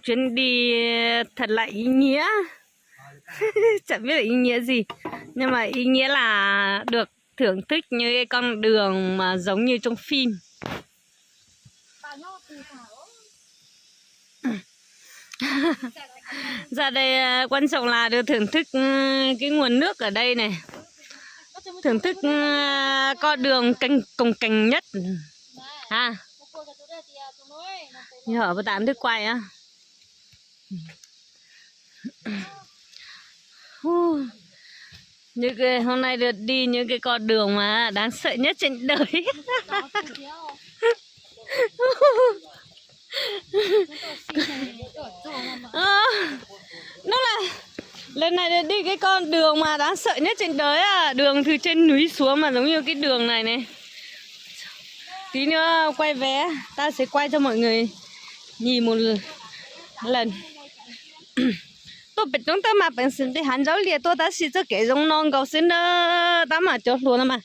chuyến đi thật là ý nghĩa. Chẳng biết là ý nghĩa gì, nhưng mà ý nghĩa là được thưởng thức những cái con đường mà giống như trong phim. Ra đây, à, quan trọng là được thưởng thức, ừ, cái nguồn nước ở đây này. Thưởng thức, ừ, con đường cồng, cồng kềnh nhất. Ha. Giờ bắt đầu nước quay á. Hu. Những cái, hôm nay được đi những cái con đường mà đáng sợ nhất trên đời. Ờ, nó là, lần này được đi cái con đường mà đáng sợ nhất trên đời á, đường từ trên núi xuống mà giống như cái đường này này. Tí nữa quay vé, ta sẽ quay cho mọi người nhìn một lần. Tuaj pem roob teb mas peev xwm nqis hav ntsaub lias tuaj tab sis txoj kev zoo no nkaus xwb na. Tab mas cov hluas no mas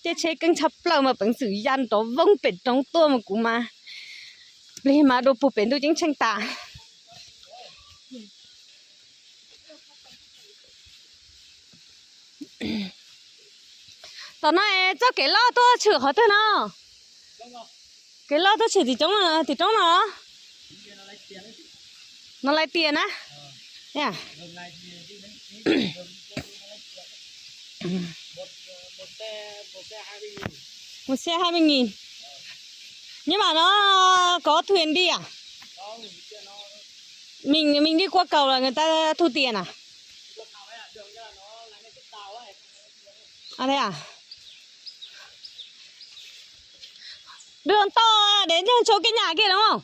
caij tsheb keej tshaj plaws mas peev xwm ya nrov voog pem roob tuaj mas kuv mas plig mas dua puag pem ntuj ceeb tsheej tas. Tom no es txoj kev loj tuaj tshwm qhov twg no? Kev loj tuaj tshwm tim roob, tim roob no. No lais tias na. Một xe hai mươi nghìn. Nhưng mà nó có thuyền đi à? Mình mình đi qua cầu là người ta thu tiền à? À thế à? Đường to đến chỗ cái nhà kia đúng không?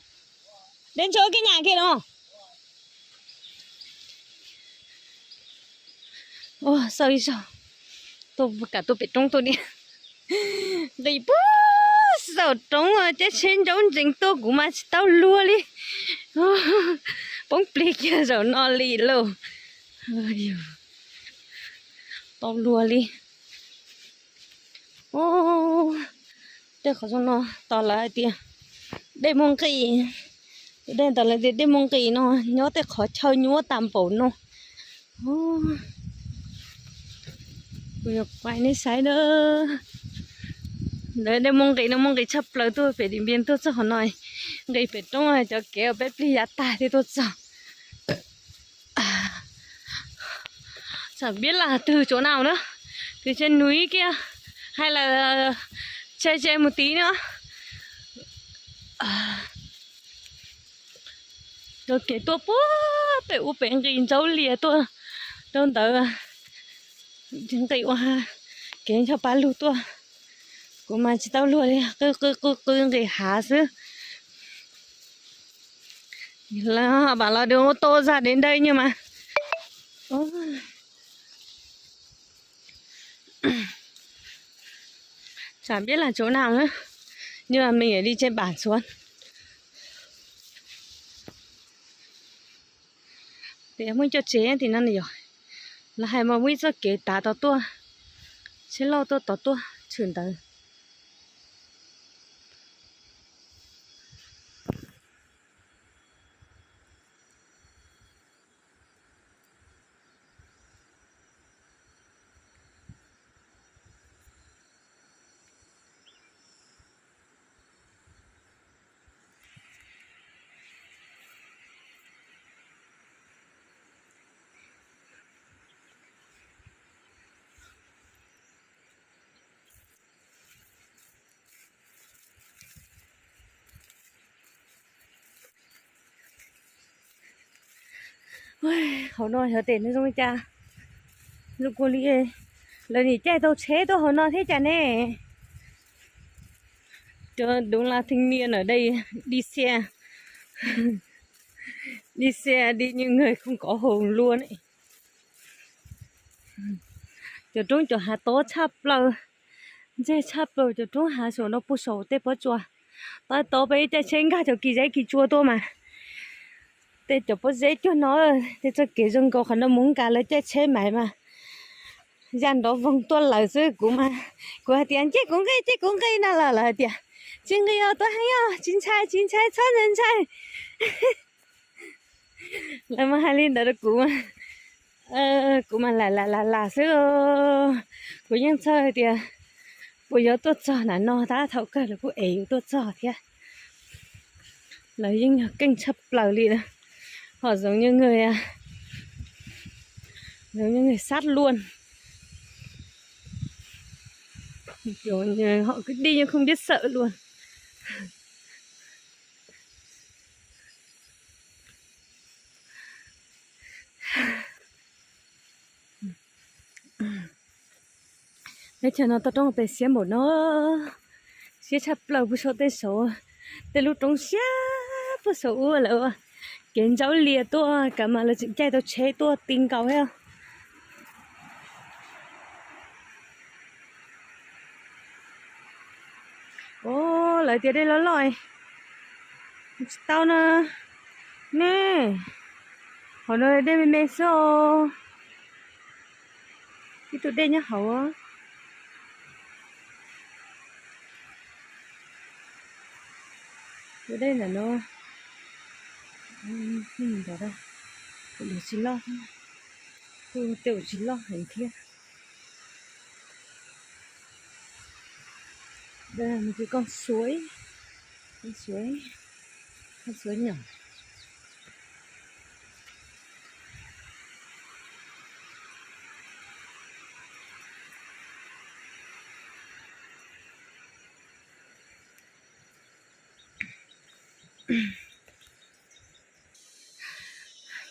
Đến chỗ cái nhà kia đúng không? Ua, sao ib zaug tuaj, kam tuaj pem roob tuaj niam nqis puag saum roob, caij tsheb ntsaub ntsees tuaj kuv mas tsis tau luag li. Poob plig kiag zaum no li lauj. Tau luag li. Ub, tej qhov zoo no tos lawv hais tias dej muaj nqis. Tus dej tos lawv tias dej muaj nqis no nyob tej qhov chaw nyuaj tas npaum no. Kuv yuav kuaj nej saib na. Ntawd dej muaj nqis no, muaj nqis tshaj plaws tuaj pem Điện Biên tuaj txog qhov no. Nqis pem roob cov kev uas peb plig yav tag thiaj tuaj txog. Chẳng biết là từ chỗ nào nữa. Từ trên núi kia hay là che che một tí nữa. Rau kev tuaj puag pem ub pem nqis ntsaub lias tuaj rau ntawd, nqis ua kev ncho pa lug tuaj. Kuv mas tsis tau luag li, qw qw qw qw nqis hav xwb. Là họ bảo là đường ô tô ra đến đây nhưng mà Chả biết là chỗ nào nữa. Nhưng mà mình phải đi trên bản xuống. Tias muaj ib co tsev tim no yog lawv hais mas muaj ib txoj kev tav tod tuaj, tsheb loj tuaj tod tuaj tshwm ntawd. Hauv no xyov tes nws zoo li cas. Zoo kua li lawv nim caij tau tsheb tuaj hauv no thiab cas ne. Cov đúng là thanh niên ở đây đi xe, đi xe đi như người không có hồn luôn ấy. Cov roob cov hav tob tshaj plaws, ntseg tshaj plaws cov roob hav saum no puag saum tej pob tsuas. Tab tom peb caij tsheb nkag cov kis zeb kis tsua tuaj mas tej cov pob zeb cuag no, tej txoj kev zoo nkaus qhov no mus nkag lawv caij tsheb maiv mas ya nrov voog tuaj lawm xwb. Kuv mas kuv hais tias nce kuv nqis, nce kuv nqis no los lawv hais tias tsis nqis os, tuaj heev os, tsis ntshai, tsis ntshai, txhob ntshai. Lawv mas hais li ntawd rau kuv, kuv mas lam lam lam lam xwb. Kuv yeej txhawj hais tias puas yuav tuaj txog nram no tab thaum kawg lawv kuj ev yus tuaj txog thiab. Lawv yeej yog keej tshaj plaws li, họ giống như người, giống như người sát luôn. Họ cứ đi nhưng không biết sợ luôn. Teb chaws no toj roob pem siab npaum no, siab tshaj plaws puag saum tej saud, tej lub roob siab puag saum ub lawm. Kev ntsaub lias tuaj kav mas lawv tseem caij tau tsheb tuaj ti nkaus thiab. Lawv tias dej loj loj, tsis tau na. Ne, hauv no dej me me xwb os. Ib tug dej nyob hauv. Tus dej ntawm no, ntawd kuj tsis loj, kuj tej uas tsis loj heev thiab. Đây là một cái con suối, con suối, con suối nhỏ.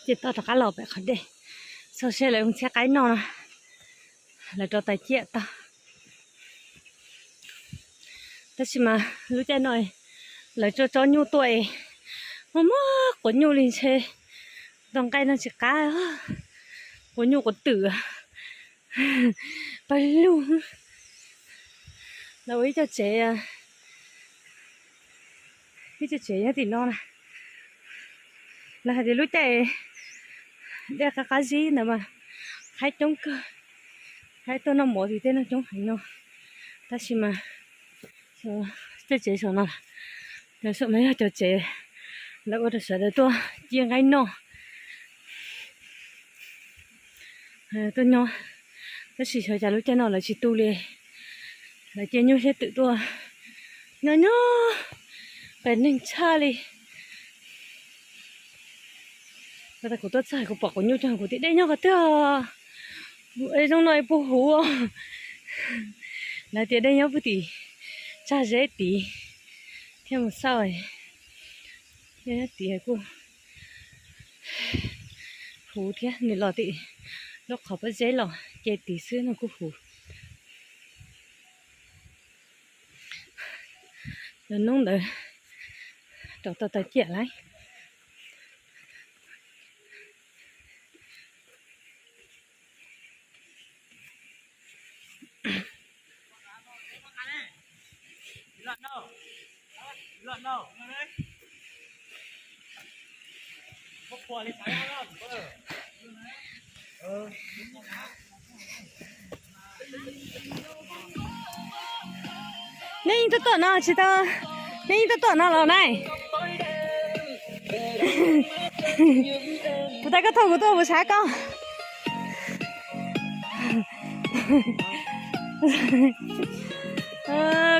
Ces toj rov qab los pem qhov dej, xauj seb lawv mus txhiab qaib noj no, lawv rau tais ciaj tau. Tab sis mas lub caij no lawv tso tsob nyuj tuaj es muaj muaj quav nyuj li ntshe tau nqaij no tsis qab, quav nyuj quav twm pawg lug. Lawv ua ib co tsev, ib co tsev nyob tim no na. Lawv hais tias lub caij dej qab qab zib ntawd mas qhaib coob kawg, qhaib tuaj noj mov tim tej no coob heev no. Tab sis mas tej tsev saum no, lawv saum no yog cov tsev lawv ua rau sawv daws tuaj cia nqaij noj, tuaj nyob. Tab sis xyov cas lub caij no lawv tsis tu li, lawv cia nyuj thiab twm tuaj nyob nyob pem neeg tshaj li. Kuv tuaj txog kuv pom quav nyuj cog kuv tim dej nyob qhov twg. Zoo no puag huv. Lawv tias dej nyob puag tim tsag zeb tid, thiaj mus xauj. Dej nyob tid kuj huv thiab, nws los tim lub qhov pob zeb los ces tid xwb no kuj huv. Lawv noob ntawd rov tau tais ciaj lawm. Nej yeej tuaj tom no tsis tau, nej yeej tuaj tom no los na. Kuv tas koj thaum kuv tuaj kuv sav koj.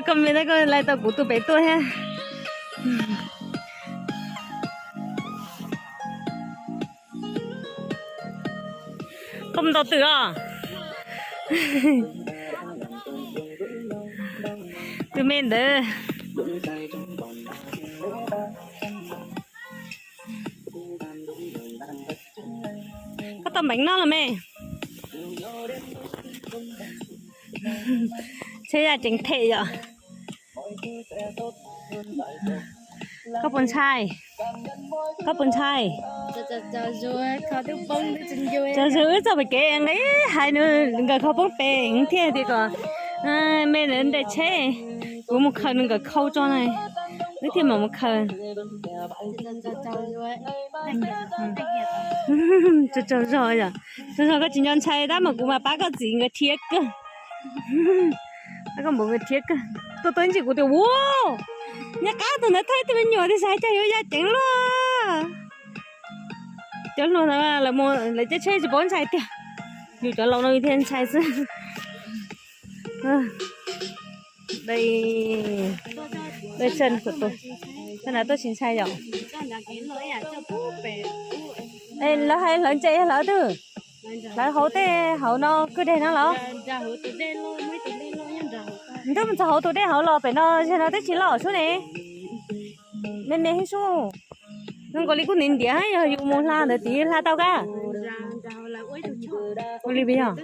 Koj me tab koj laij tau kuv tuaj pem tuaj thiab. Koj mus ntaus twm os. Tus me ntawd. Koj tau npeev noj los me? Tsheb yaj ceev them yom. Koj puas ntshai? Koj puas ntshai? Tsaus zog wb txoj pem kev nqis hais nws nkawd khau poob pem thiaj tias kom me ntawd nres tsheb, kuv mus khaws nws nkawd khau tso na, wb thiaj mam mus khaws. Tsaus zog yom, tsaus zog koj tsis nco ntshai tab mas kuv mas pab koj txiv nkawd thiab kawg. Pab koj npaum nkawd thiab kawg. Tuaj tuaj ntsis kuv tias ua, nyob qab tus ntawd thawj tus me nyuam tias xav cas yuav yaj ceev luaj. Cov hluas ntawd lawv mus lawv caij tsheb tsis paub ntshai tiag. Yus cov laus no thiaj ntshai xwb. Dai, dai tsheb, tsheb na tuaj tsis ntshai yom. Lawv hais hlawv ntses yog hlawv twg? Hlawv hauv tej hauv no kwj deg no los? Ntuj mus txog hauv tus dej hauv los pem no, yog no twb tsis loj sub ne. Me me heev sub. Zoo nkaus li kuj ntiav ntiav, yog yus mus hla ntawd tid hla tau kab. Ua li puas yog?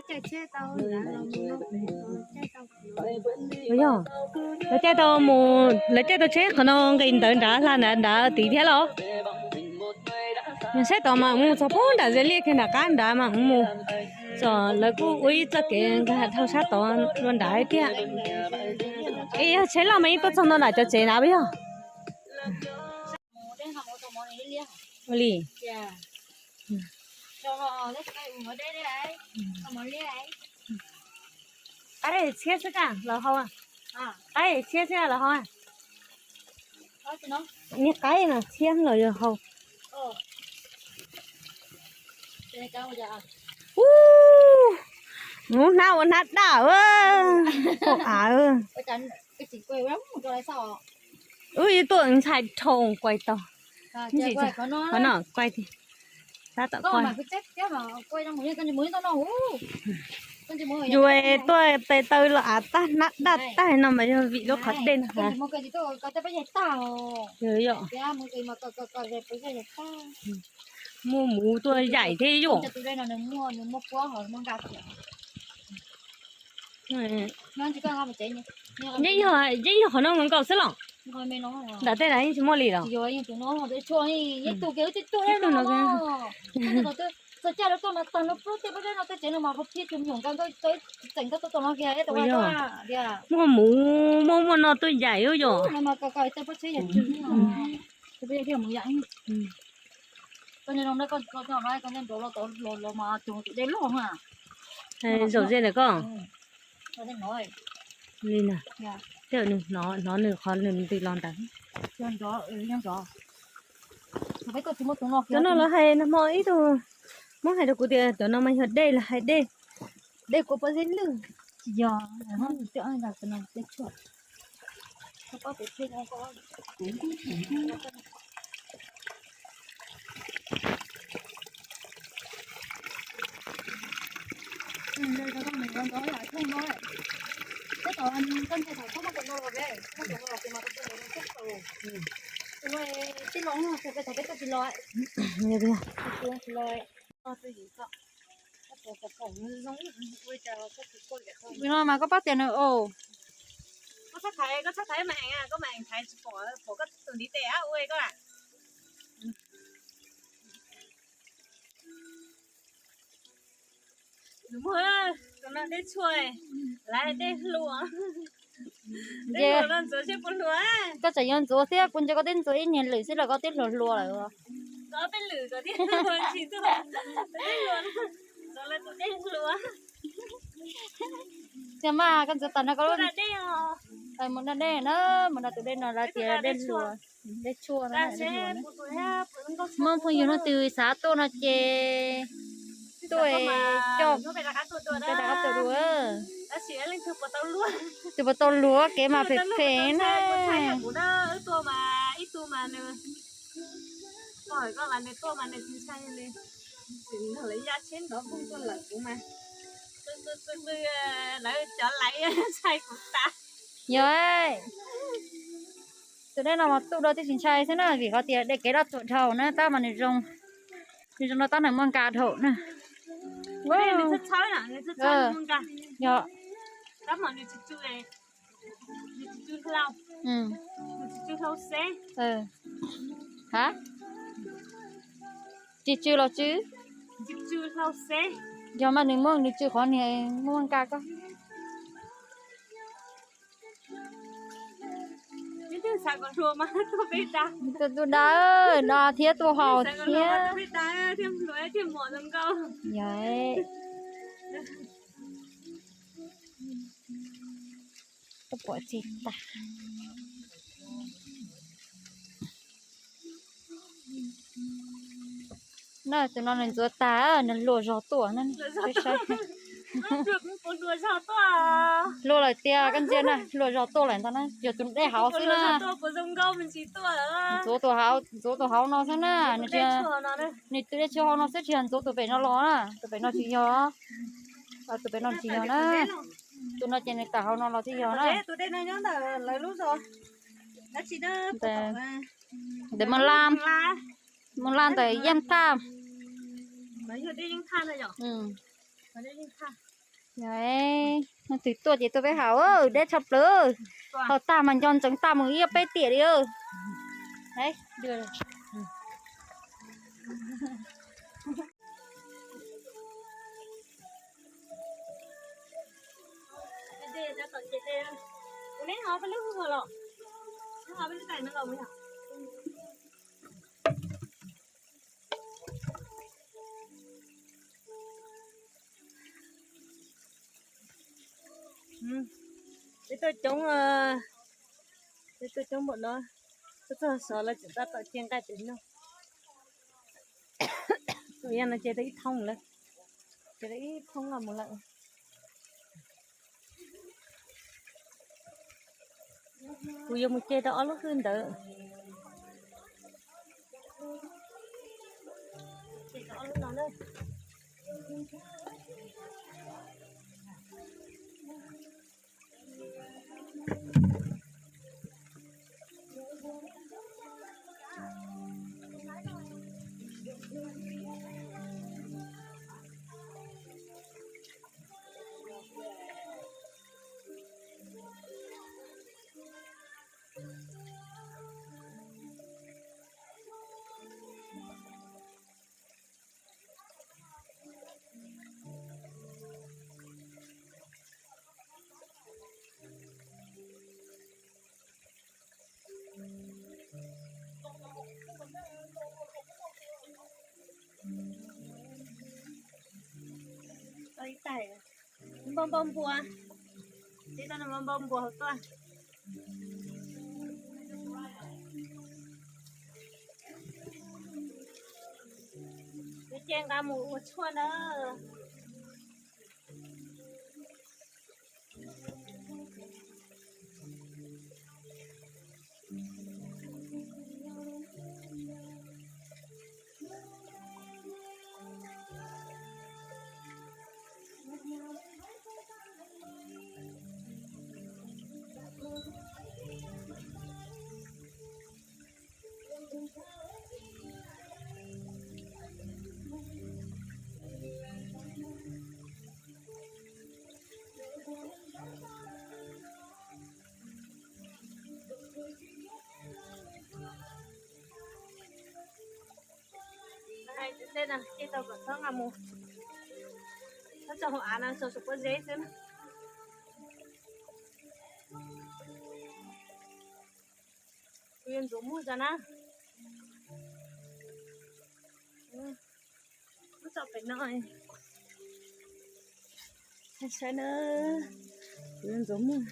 Puas yog? Lawv caij tau mus, lawv caij tau tsheb qhov no nqis ntawd nrad hla nrad nrad tid thiab los? Saib tod mas mus txog pem nram ze liaj kiag nram qab nrad mas mus txog, lawv kuj ua ib txoj kev nkag dhau sab tod dua nrad thiab. Es yog tsheb loj mas yeej tuaj txog nto nram cov tsev nrad puas yog? Ua li. Qaib txhiab xwb ka los hau. Qaib txhiab xwb los hau. Niag qaib no txhiab los yog hau. Ub, hnab ua hnab daj, hau av. Wb tuaj ntshai dhau kuai tau. Qhov no kuai tiag. Tab tom kuai. Yus tuaj tes taw los av tag hnab daj tag no mas yog vim lub qhov dej no. Muaj muv tuaj yaim thiab yom. Yeej yog, yeej yog qhov no nkaus xwb los? Nram tej nrad yeej tsis muaj li los? Muaj muv, muaj muaj no tuaj yaim yom. Zaum ze ntawm koj. Li na, tej nws hnov, hnov nws qhov nws ntws los ntawd. Cov no lawv hais nag hmo ib tug Hmoob hais rau kuv tias cov no mas yog dej, lawv hais dej, dej kua pob zeb lwj. Nim no mas koj pab tias nws os. Koj txhob thaiv, koj txhob thaiv mas, koj mas thaiv tsis pom, pom koj tus ntiv tes ua koj. Nws muag, tus no dej tshuaj, lawv dej hluas. Dej hluas no ntxuav seb puas hluas. Koj tseem yuav ntxuav thiab, kuv nco koj twb ntxuav ib nyuag lwm xwb los koj twb hluas hluas lawm. Ntxuav peb lwm kom thiaj hluas tsis tuaj. Dej hluas, ntxuav lawv tus dej hluas. Tiag mas koj ntxuav tas no koj lub da dej, mus da dej na, mus da tus dej no lawv tias dej hluas, dej tshuaj no. Hmoob phooj ywg leej twg xav tuaj no ces tuaj coj rov qab tuaj dua. Tus puas tau luag kev mas phem phem na. Yog, tus dej no mas tuaj dua twb tsis ntshai xwb na, vim qhov tias dej kev daj tuam dhau na, tab mas nws zoo, nws zoo rau tab nws muaj nkas dhau na. Yog, tsis tsw los tsw, yog mas nws muaj nws tsw qhov niag muaj nkas koj. Tuaj da, da thiab tuaj haus thiab. Yog, tuaj pom tsis tas. Na, tus no nws ntxuav tag, nws luam zog tuaj na. Saib, luam lawm tiag koj ntsia na, luam zog tuaj lawm ntag na, yog tus dej hauv xwb na. Ntxuav tus hauv, ntxuav tus hauv no xwb na, nws tus dej tshuaj hauv no xwb, tsis yog ntxuav tus pem no los na, tus pem no tsis yog, tus pem no tsis yog na. Tus no ces nws tawm hauv no los thiaj yog na. Ntawm Moos Laj, Moos Laj ntawm Yeej Thaj. Leej twg tuaj ces tuaj peb haus, deb tshaj plaws. Haus tag mas nco ntsoov tag mus ib peb tiam li. Peb tuaj coob, peb tuaj coob npaum no, tuaj txog xov lawv tseem tab tom cia nqaij pem no. Tus yog no ces tau ib thoob lawm, ces tau ib thoob los mus lawm. Kuv yuav mus ce rau ob lub hwj ntawd. Tau ib tais npau npau npua, tib tug npau npau npua hauv tuaj. Yuav ce nqa mus ua tshuaj na. Hais tias tej no ces tau kom txhob nqa mus, txhob tso hauv av no, tso saum pob zeb xwb na. Kuv yuav ntxuav muag tso na. Muab tso pem no. Saib na, kuv yuav ntxuav muag.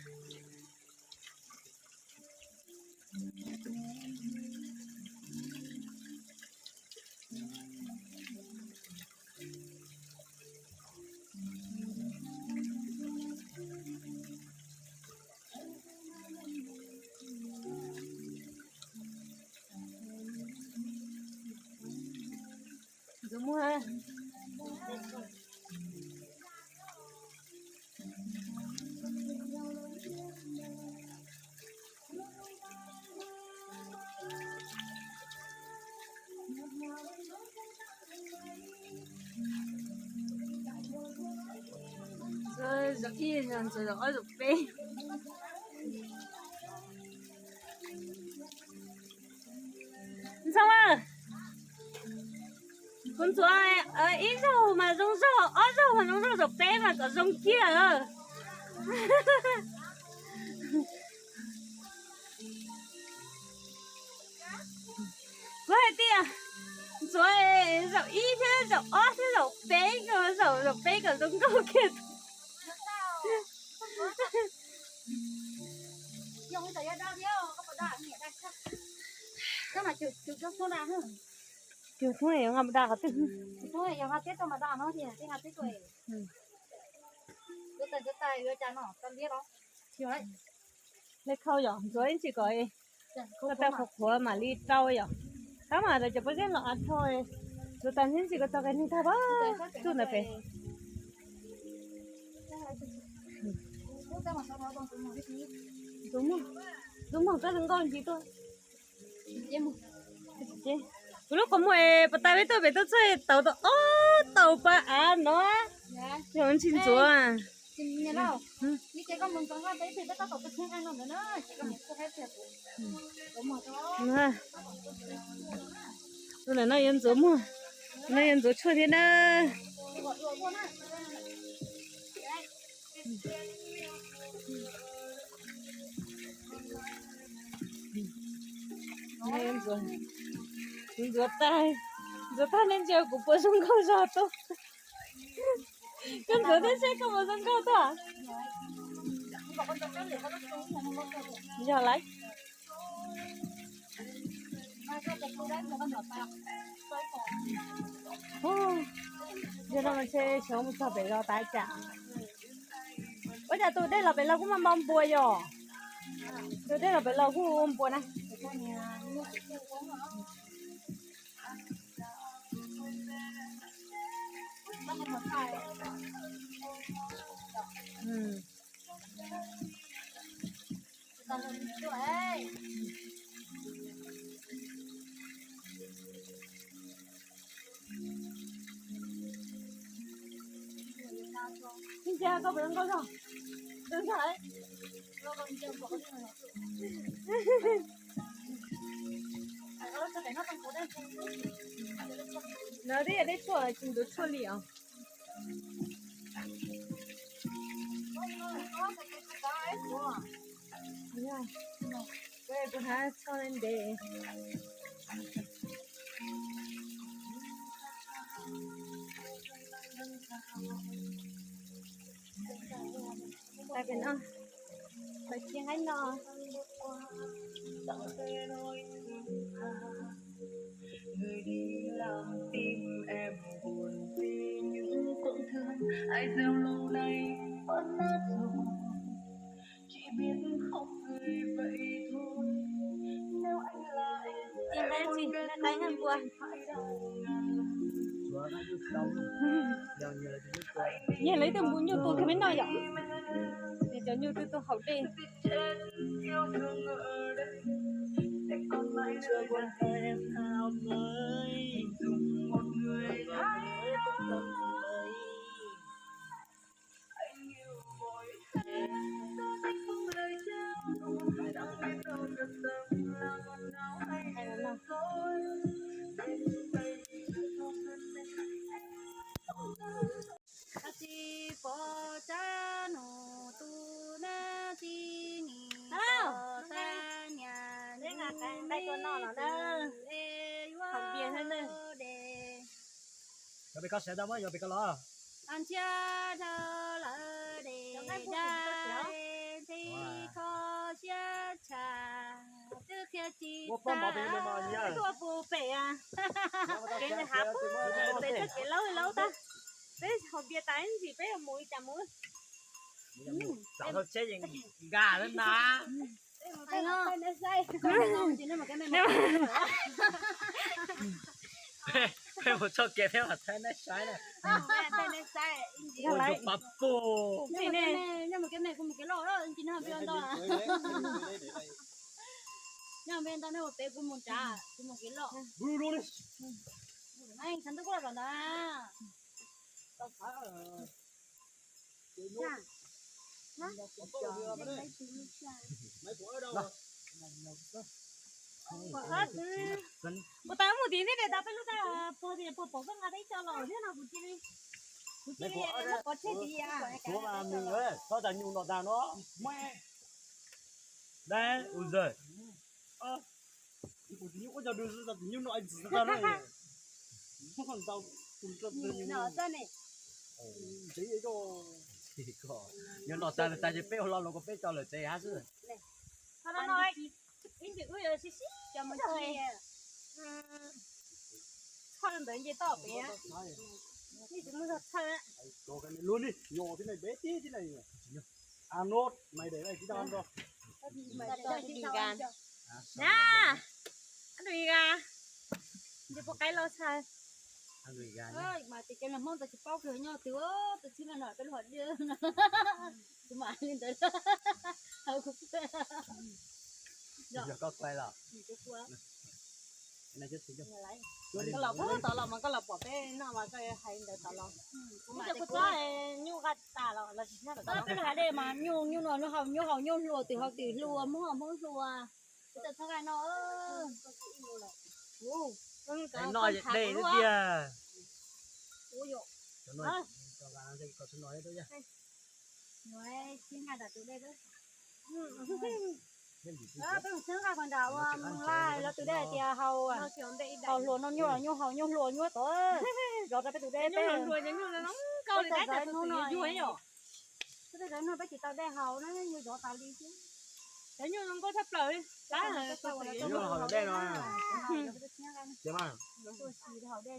Ntxuav muag. Zaum ib, zaum ob, zaum peb. Ntxhoo, kuv ntxuav ib zaug mas zoo zaug, ob zaug mas zoo zaug, zaum peb mas kom zoo kiag. Kuv hais tias ntxuav zaum ib thiab zaum ob thiab zaum peb, zaum, zaum peb kom zoo nkauj kiag. Yog thoob yog nqa mus da qhov twg? Yog nqa teb tuaj mas da no, yog nqa teb tuaj. Lej khau yom, ntxuav ib ntsis kom ko taw qhuav qhuav mam li rau yom. Qab mas lawv cov pob zeb los av dhau, ntxuav tas ib ntsis ko txog qias neeg tag pab tsuj ntawd pem. Ntxuav muag, ntxuav muag koj zoo nkauj ntsis tuaj. Kuv lub qhov muag es pas tas peb tuaj pem tuaj txog tau tau ob tau pa av no. Yog ntsis ntxuav. Tus ntawm no yuav ntxuav muag, no yuav ntxuav tshuaj thiab na. Ntxuav tag, ntxuav tag nej ntsia kuv puas zoo nkauj zog tuaj. Koj ntxuav thiab seb koj puas zoo nkauj tuaj. Yog lawm. Yog no mas ntshe xyov mus txog pem zos tas cas. Ua cas tus dej los pem los kuj npau npua yom? Tus dej los pem los kuj npua na. Lawv twb yog dej tshuaj tsis ntxuav tshuaj li os. Kuv hab txhoj ntev. Tag pem no, lawv cia nqaib no. Cia nqaib tsis, nqaib nqaij npua. Nyiag lawv ib tug npua nyuj tua kiag peb noj yom. Cov nyuj twb tuaj haus dej. Tsis pom tsab nus tus nab tsis nim pom tsab niam nqaij tua noj los na. Haus npias thiab na. Yog pem koj sawv tau muab yog pem koj los. Ntshiab dhau lawm dej dai, nqhis kho siab tshaj, twb qhia tsis tag. Tuaj puag pem a, kev hav puag pem txoj kev laub laub tag. Peb haus npias tas ib ntsis peb mus li cas mus. Txav tau tsheb yeej nkag lawm na. Peb mus txoj kev peb mam thaij nej saib na. Ua yus pab pug. Puas tas mus tim nej de tas peb lub tas puag tias puas pom koj nqa tau ib co los thiab no kuv cia li, kuv cia li muab pov tseg tim. Txhob tas nyuj noj tag no. Dab u zawg. Yog noj tag tas ces peb ua lo lus kom peb tso lawm tsev hab xwb. Ib ntsis wb yuav sib sib cov mus ci. Thawj ntawd nce toj pem. Luag li nyo thiab na, peb tib thiab na. Anod maiv dev tib tag nrho. Na, Andui ga, nce puas qaib los tshais. Mas tias cov niag Hmoob ntawd tsis paub kawg nyob twg, tus txib no no peb lub hom diab no. Kuv mam li ntawd. Yog koj kuv los. Koj los pub tod los mas koj los pom peb noj mas koj hais ntawd tod los. Kuv mas kuv txob nyuj qa tas los los tsis nyob tod. Peb lub hav dej mas nyuj, nyuj no nyuj haus, nyuj haus nyuj hlua, twm haus twm hlua, Hmoob haus Hmoob hlua. Peb txhob nqaij no. Noj dej tiag. Peb mus txhib nqaij pem nram ua Moos Laj lawv tus dej tias haus, haus hlua noj nyuj los nyuj haus nyuj hlua nyuaj tod. Zov rau peb tus dej peb. Peb txawm hnub no, peb txawm hnub no peb tsis tau dej haus na, nyuaj zov tas li xwb. Cov nyuj zoo nkauj tshaj plaws li. Tab sis haus dej no, tuaj si haus dej.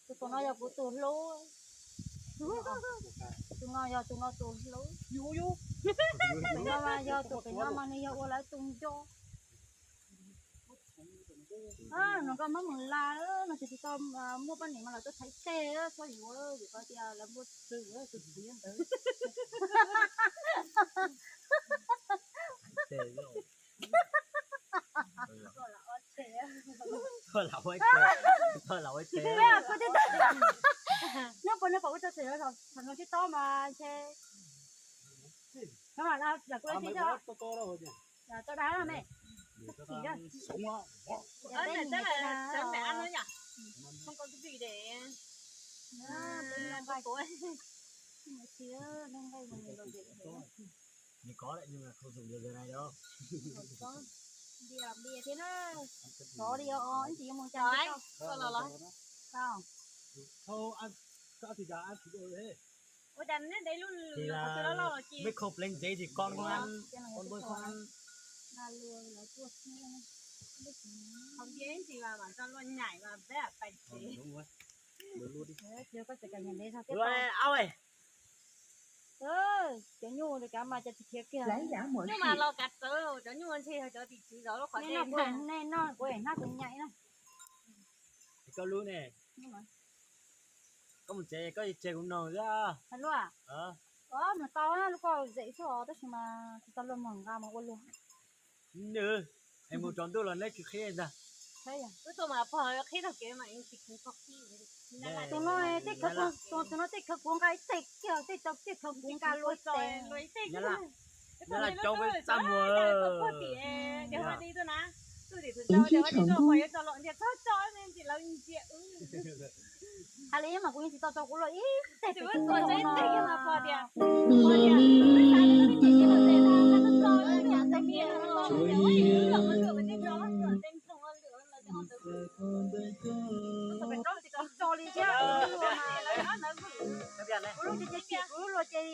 Tus no yog kuv tus hlub. Tus no yog tus no tus hlub. Tus no mas yog tus pem no mas nws yog ua lawv tus nco. Nws koj muab mus la, nws tsis tau muaj poj niam mas lawv tuaj thaiv teg txhob yuav, vim tias lawv muaj tus tus ntawd. Nyob puas nyob pom ua tso xwm thaum no sib tob mas ntshe. Tau dab me. Nws kov lawm nws không dùng được giờ này đâu. Npias npias thiab na. Kov li os, ib ntsis yuav mus cas. Ua cas neb de lub lwm qhov twg loj loj los ces. Mấy khâu pleng dế thì con không ăn, con bơi không ăn. Hauv ntiaj ib ntsis mas mam tso luaj nyaim mas peb pais tsev. Cov nyuj kav mas cov tsis khiav kiag. Nyuj mas los kav txawv, cov nyuj ntshe yog cov tim tswv zov lub qhov dej. Nej noj kuv hnab kuv nyaim na. Koj lub ne, koj mus tsev koj tseg kuv mloog xwb. Hais luaj. Os, mus tau lub koj zem xwb os, tab sis mas tsis tau luag mloog nqa mus ua luag. Nws, es mus tsaus ntuj los neb kis qhib ntag. Tus no tej khawv kuv, tus no tej khawv kuv nqa ib teg kiag, tej tau tej khawv kuv nqa luag ib teg. Nyob Laj Coob peb txaj muag. Hais li mas kuv yeej tsis tau tso kuv luag ib teg. Tso li thiab. Kuv luag ces, kuv luag ces.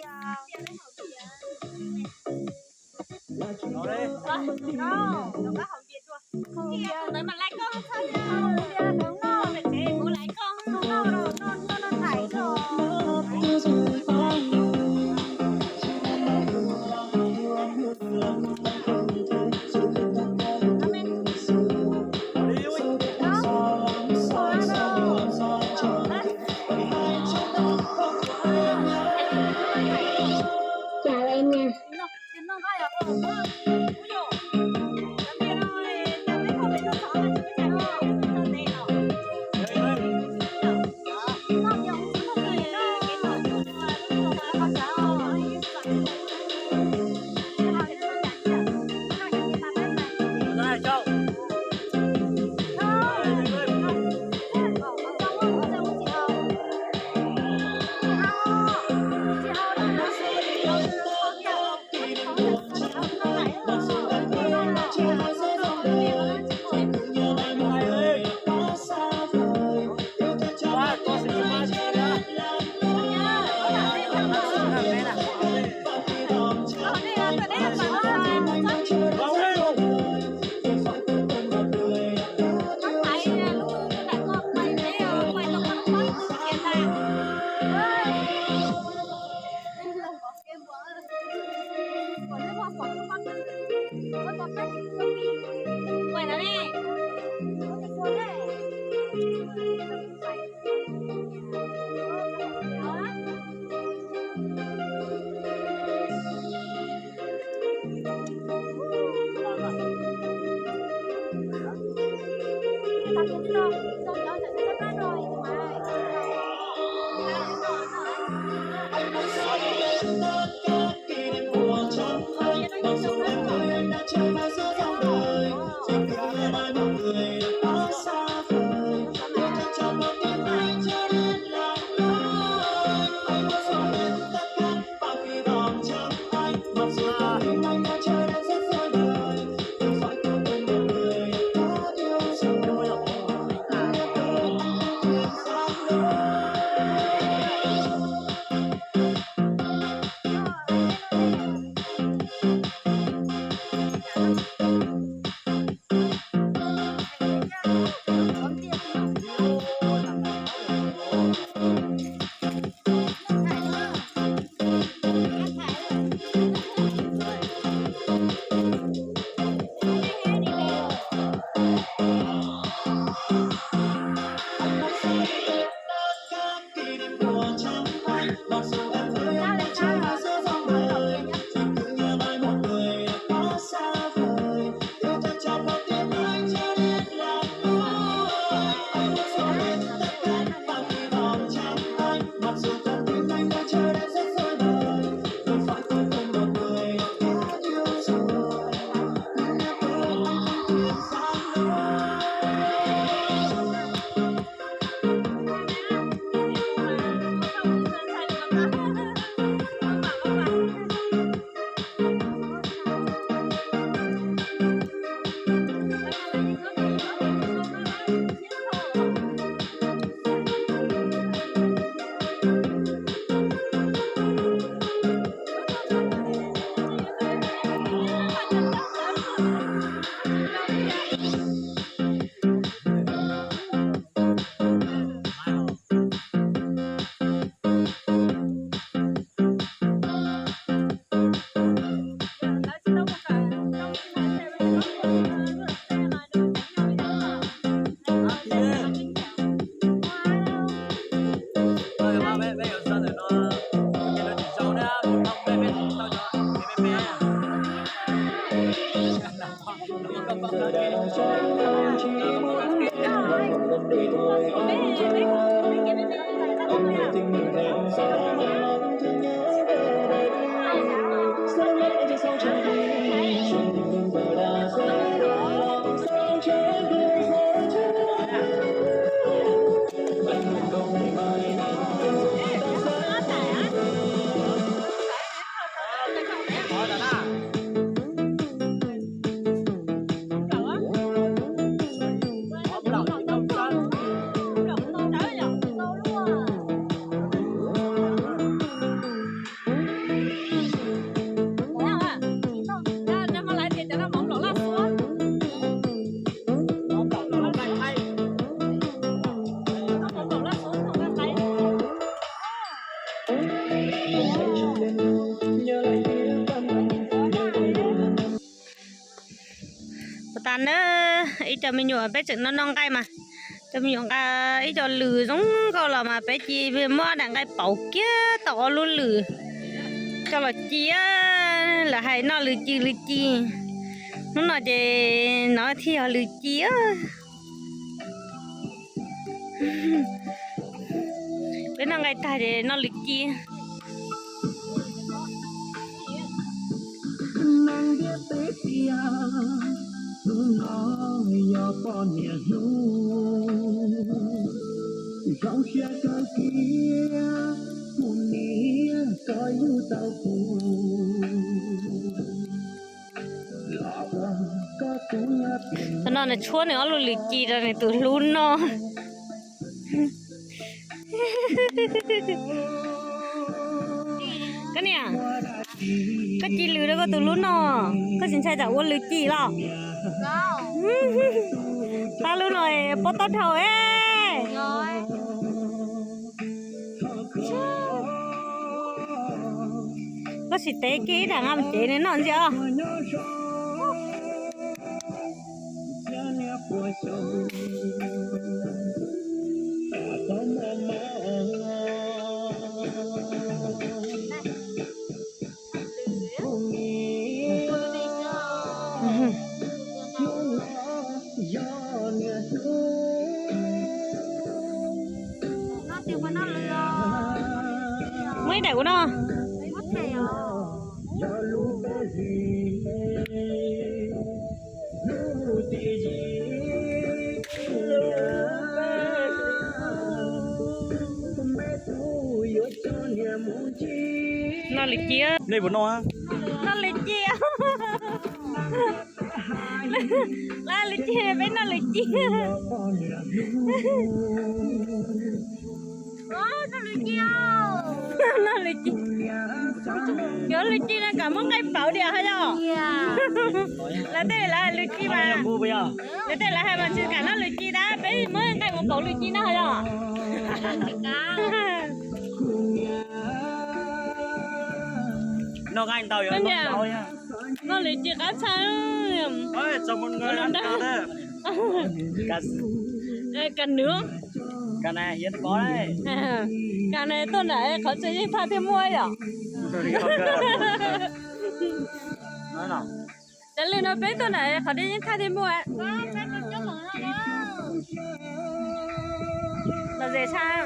Puas tas na, ib co me nyuam peb tseem noj noj nqaij mas, cov me nyuam nqa ib co lws zoo nkauj los mas peb cia muab daim nqaij pauv kiag tau ob lub lws coj los ci. Lawv hais noj lws ci lws ci, hnub no ces no thiaj yog lws ci. Peb noj nqaij tag ces noj lws ci. Tam no nws tshuab nws ob lub lws ci rau nws tus hlub noj. Koj niam, koj ci lws rau koj tus hlub noj, koj tsis ntshai tsam ua lws ci los? Pab lub no pob taub dhau es. Koj sim tev kiag ib daim nqa mus cev nws noj ntxiv os. Daim ua no. Noj lwm ci. Nej puas noj? Noj lwm ci. Noj lwm ci, peb noj lwm ci. Noj lwm ci. Yuav lwm ci no kam muab nqaij pauv diam ho yog. Lawv tej lawv lwm ci mas, lawv tej lawv hais mas tsis kam noj lwm ci tab, peb muab nqaij mus pauv lwm ci no ho yog. Noj lwm ci qab tshaj. Kas nws, kas tuaj nram qhov tsev yeej thaj thiaj muaj yom. Cov lwm no peb tuaj nram qhov tsev yeej thaj thiaj muaj. Los ze tshaj.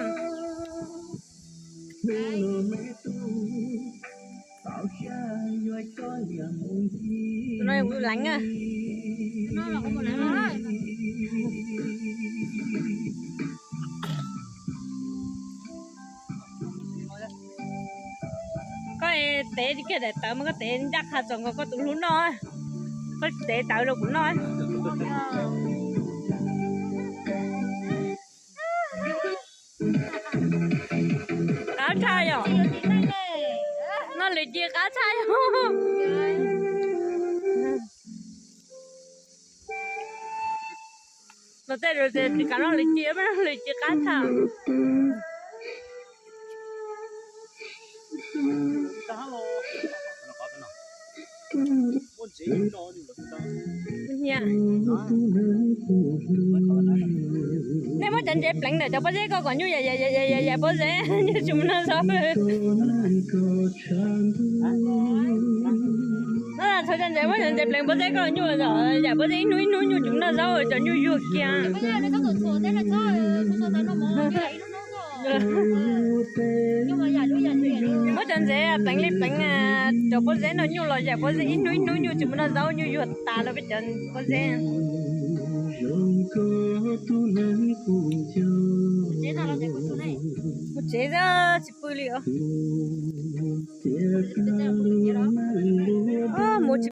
Tus no leev. Koj tev kiag daim tawv mas koj tev ncaj qha txaus nkaus koj tus hlub noj. Koj tev tawv rau kuv noj. Qab tshaj yom. Noj lwm ci qab tshaj yom. Los tej tsis kam noj lwm ci, peb noj lwm ci qab tshaj. Nej muab cov ntsev pleev ntawm cov pob zeb ko kom nyuj yam pob zeb, nyuj tsis mus noj zaub. Txhob cov ntsev, muab cov ntsev pleev pob zeb ko, nyuj yam pob zeb ib hnub ib hnub nyuj tsis mus noj zaub, cov nyuj yuag kiag. Muab cov ntsev pleev li pleev cov pob zeb no, nyuj los yam pob zeb ib hnub ib hnub nyuj tsis mus noj zaub, nyuj yuag tas lawm peb cov pob zeb. Mus tsev xwb tsis pw li os. Mus tsis